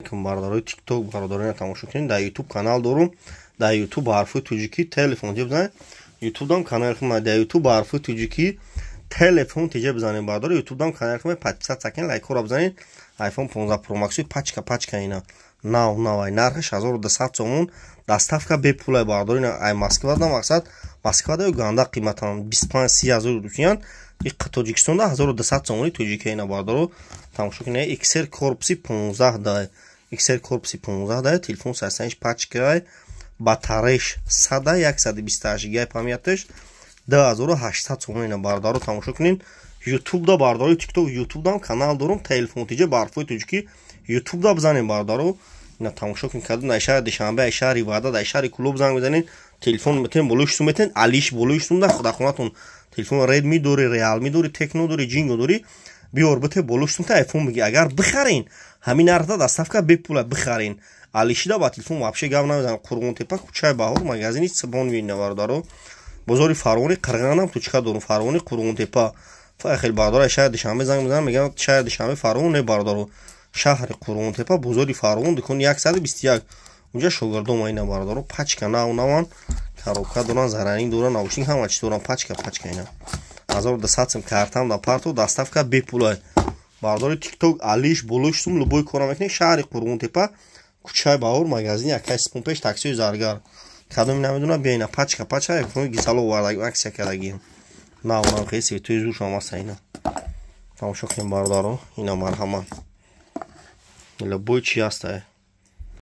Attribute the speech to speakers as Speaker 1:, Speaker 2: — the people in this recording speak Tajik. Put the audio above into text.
Speaker 1: Алейкум, бародарои ТикТок, бародарои тамошо кунед. Дар Ютуб канал дорум. Дар Ютуб ба ҳарфҳои тоҷикӣ «Телефон» бизанед. Ютубдам канал, дар Ютуб ба ҳарфҳои тоҷикӣ «Телефон ТЖ» бизанед, бародаро. Ютубдам канал, подписаться кунед, лайкҳоро бизанед. iPhone 15 Pro Max пачка пачка, ина нав навай, нархаш 1200 сомон, доставка бепулай, бародаро. Ина ай Москва да, мақсад, Москва да ганда қиматан 25-30 ҳазор русиян, Тоҷикистонда 1200 сомони тоҷика. Ина, бародаро, тамошо кунед. XR корпуси 15 да, XR корпуси 15 да, телефон 35 пачкай, батареш 100, 128 гигай памяташ, 2800 сомон. Ина, бародаро, тамошо кунед. Ютубда, бародарои ТикТок, Ютубдам канал дорум, «Телефон Тиҷа» ба ҳарфҳои тоҷикӣ Ютубда бизанем, бародаро. Ина тамошо кунед. Кадом дар шаҳри Душанбе, ай шаҳри Ваҳдат, ай шаҳри Кӯлоб занг мезанед, телефон метавонед болои шутун метавонед, алиш болои шутун дар хонатон. Телефон Редми дори, Реалми дори, Техно дори, Ҷинго дори, биёр бите, болои шутун та айфон биги. Агар бихарен, ҳамин нархда доставка бепула. Бихарен, алишида ба телефон вообще гап намезанам. Қурғонтепа, кӯчаи Баҳор, магазини Сибон вина, бародаро. Бозори Фарғони, Қирғанам точка дорум. Фарғони, Қурғонтепа. Хеле бародаро шаҳри Душанбе занг мезанам, мегӯям, шаҳри Душанбе, Фарғон. Не, бародаро, шаҳри Қурғонтепа, бозори Фарғон, дукони 121, унҷа шогирдом. Ина, бародаро, пачка нав наван, коробка доран, зарарин доран, наушник, ҳама чи доран, пачка пачка. Ина 1200 сом, картам да парто, доставка бепулай. Бародари ТикТок, алиш болои шутум, любой кора мекунед. Шаҳри Қурғонтепа, кӯчаи Баҳор, магазини акай Сипон, пеш таксиои Заргар. Кадоми намедонам, бия. Ина пачка пачка, гисало овардаги, акция кардагием, нав нав, хеле светои зуршам аста. Ина тамошо кунем, бародаро. Ина, марҳамат, любой чи ҳаста.